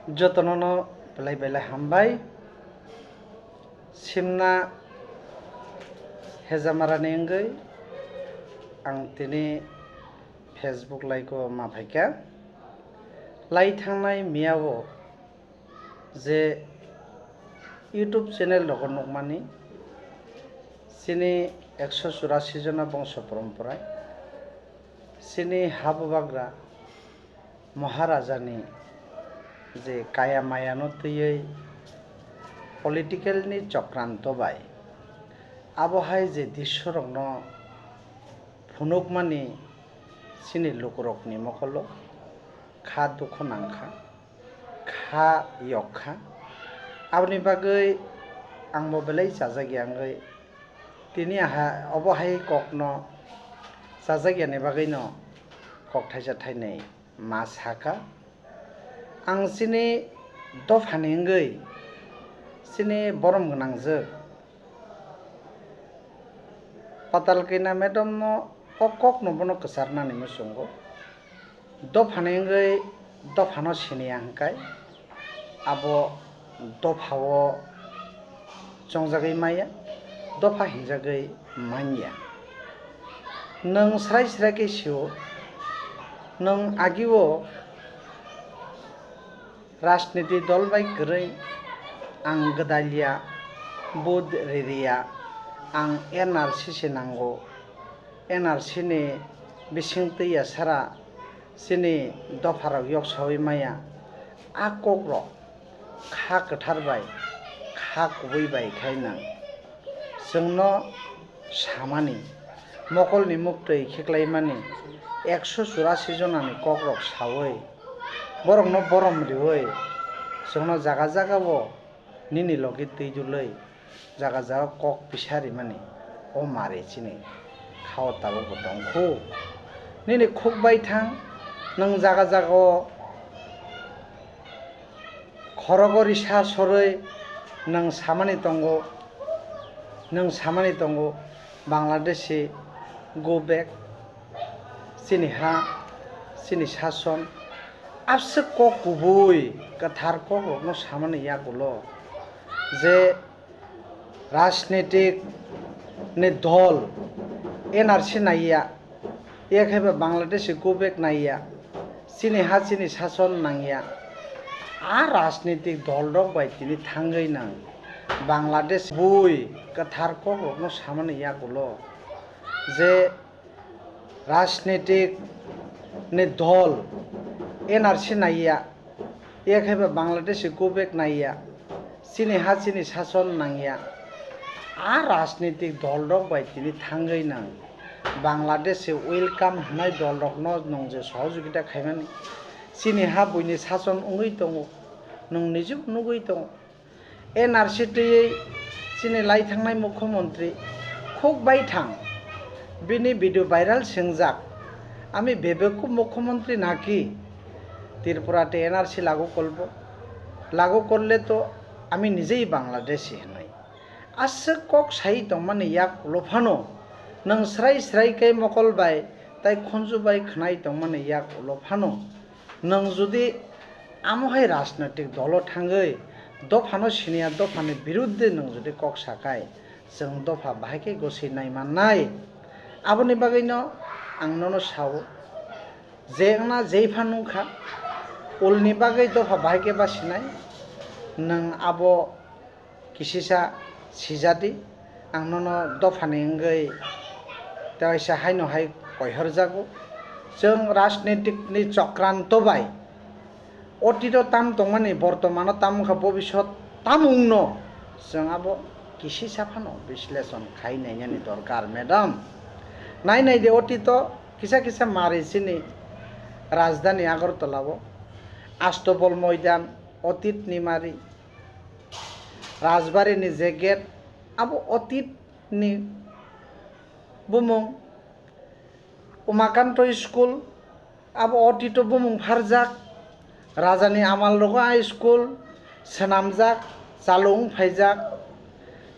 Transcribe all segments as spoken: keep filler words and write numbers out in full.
Jotono no belai belai hambai. Simna hejamarani wngwi ang tini Facebook live o ma phaikha. Lai thangnai miyao je YouTube channel rogo nukmani, chini ekso churasi jona bongso porompora, chini ha bubagra Maharajani je kaya mayano twiwi political ni chokranto bai abo hai je drisyorokno phunukmani chini lukurokni mokolo kha dukhu nangkha, kha yokkha. Aboni bagwi angbo belai chajakya wngwi tini aha obo hai kokno chajakyani bagwino kok thaisa thainwi ma saka. Ang chini dophani wngwi chini borom gwnangjwk Patal Kanya madam no o kokno bono kwcharnani muchungo. Dophani wngwi dophano siniya hwnkhe abo dophao chongjagwi maya, dopha hinjagwi manya. Nwng srai srai khe sio, nwng agio rajniti dol bai kwrwi ang gwdalya, vote ririya, ang N R C se nango, N R C ni bising twiya sara chini dopharok yok saui maya. A kokrok kha kwthar bai, kha kubui bai khai nwng chwngno samani, mokolni muktwi khiklaimani ekso churasi jonani kokrok saui, borokno borom riui, chwngno jaga jagao nini logi twi dulwi jaga jaga kok pisa rimani, o mari chini khao tabukbo tongkhu. Nini khuk bai thang, nwng jaga jagao khorogo risa sorwi nwng samani tongo, nwng samani tongo, Bangladeshi go back, chini ha, chini sason, aswk kok kubui kwthar kokrokno samani yagulo je rajnitik ni dol N R C naiya, yakhaiba Bangladeshi go back naiya, chini ha chini sason nangya. A rajnitik dol rok bai tini thangwi nang Bangladesh bui kwthar kokrokno samani yagulo je rajnitik ni dol N R C naiya, yakhaiba Bangladeshi go back naiya, chini ha chini sason nangya. A rajnitik dol rok bai tini thangwi nang Bangladeshi welcome hwnai dol rokno nwng je sohojogita khaimani, chini ha buini sason wngwi tongo, nwng nijebo nugwi tongo. N R C twiwi chini lai thangnai mukhyamantri khuk bai thang, bini video viral swngjak, "Ami bebekku mukhyamantri naki? Tripura te N R C lagu kolbo, lagu korle to ami nijei Bangladeshi," hwnwi. Aswk kok sai tongmani yak ulo phano nwng srai srai khe mokol bai tai khunju bai khwnai tongmani yak ulo phano nwng jodi amo hai rajnoitik dolo thangwi dophano siniya dophani biruddhe nwng jodi kok sakai, chwng dopha bahai khe goswi nai mannai. Aboni bagwino ang nono sao, je wngna jei pha nungkha, ulni bagwi dopha bahai khe basinai, nwng abo kisisa sijadi, ang nono dophani wngwi teisa haino hai koihorjago. Chwng rajnitikni chokranto bai otito tam tongmani, bortomano tam wngkha, bobisot tam wngno, chwng abo kisisa phano bisleshon khai nainani dorkar, madam. Nai nai de otito kisa kisa mari chini rajdhani Agartala o Astobol Moidan, otitni mari, Rajbari ni je gate, abo otit ni bumung, Umakanto school, abo otito bumung pharjak, raja ni amal rogo a school swnamjak, chalung phaijak,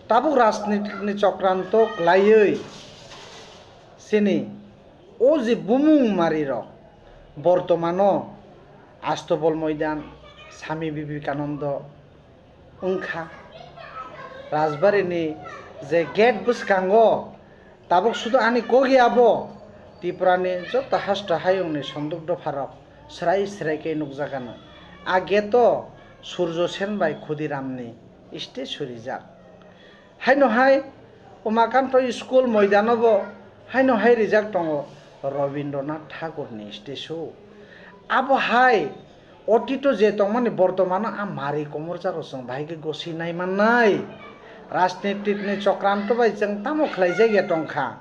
tabuk rajnitik ni chokranto kwlaiwi chini o je bumung mari rok bortomano Astobol Moidan, Swami Vivekananda wngkha. Rajbarini je gate bwskango tabuk sudu ani kok ya bo Tripurani joto hasta hayungni sonduk dopharok srai srai khe nukjakgano. A gate-o Surjo Sen bai Khudiramni statue rijak. Haino hai Umakanto school moidano bo haino hai rijak tongo Rabindranath Thakurni statue. Abo hai otito je tongmani bortomano a mari komorjak rok chwng bahai khe gosi nai mannai. Rajnitikni chokranto bai chwng tamo khlai jak ya tongkha.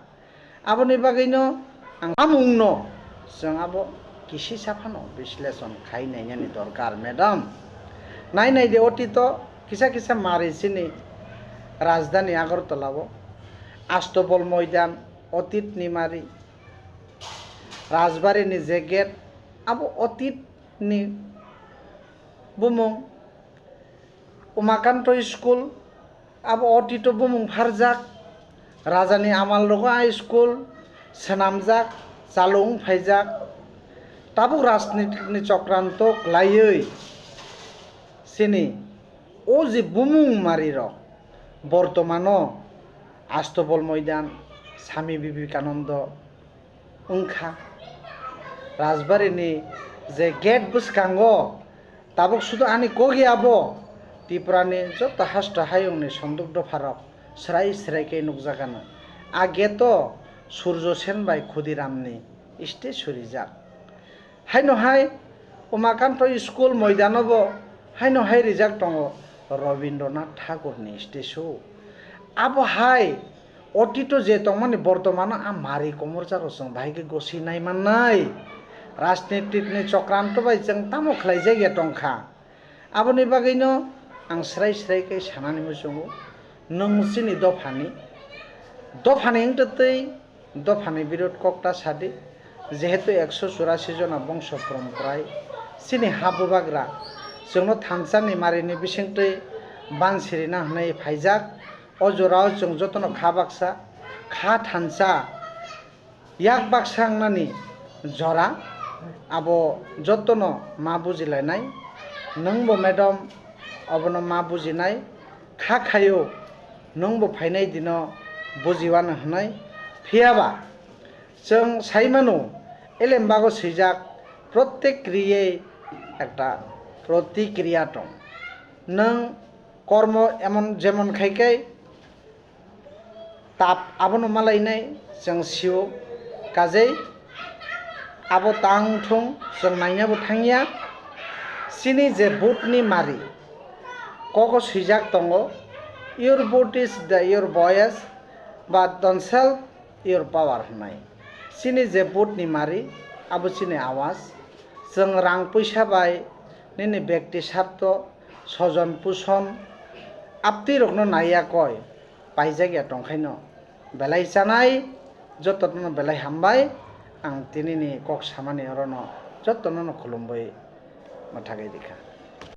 Aboni bagwino ang amungno chwng abo kisisa phano bisleshon khai nainani dorkar, madam. Nai nai de, otito kisa kisa mari chini rajdhani Agartala-o Astobol Moidan, otitni mari, Rajbarini je gate, abo otitni bumung, Umakanto school, abo otito bumung pharjak, rajani amal rogo a school swnamjak, chalu wng phaijak. Tabuk rajnitikni chokranto khlaiwi chini o je bumung mari rok bortomano Astobol Moidan, Swami Vivekananda wngkha. Rajbarini je gate bwskango tabuk sudu ani kok ya bo Tripurani joto hasta hayungni sonduk dopharok srai srai khe nukjakgano. A gate-o Surjo Sen bai Khudiramni statue rijak. Haino hai Umakanto school moidano bo haino hai rijak tongo Rabindranath Thakurni statue. Abo hai otito je tongmani bortomano a mari komorjak rok chwng bahai khe gosi nai mannai. Rajnitikni chokranto bai chwng tamo khlai jak ya tongkha. Aboni bagwino ang srai srai khe sanani muchungo, nwng chini dophani, dophani wngtwi twi dophani birod kok ta sadi, jehetu ekso churasi jona bongso poromprai chini ha bubagra chwngno thansa ni marini bisingtwi ban sirina hwnwi phaijak. O jorao chwng jotono kha baksa, kha thansa, yak baksa wngnani jora, abo jotono ma bujilainai. Nwngbo madam obono ma bujinai, kha khaio nwngbo phainai dino bujiwano hwnwi. Phiyaba chwng saimano, elembago swijak, "Protek kriye ekta protikriya tong." Nwng kormo emon jemon khai khai tap abono malainai chwng sio, kajei abo tang thung chwng nainabo thangya. Chini je vote ni mari, kogo swijak tongo, "Your vote is the your voice, but don't sell your power" hwnwi. Chini je vote ni mari, abo chini awas. Chwng rang puisa bai nini bekti sarto, sojon puson, aptwi rokno naiya koi paijak ya tongkhaino belai chanai, jotono belai hambai. Ang tinini kok samani orono jotono khulumwi mwthagwi rikha.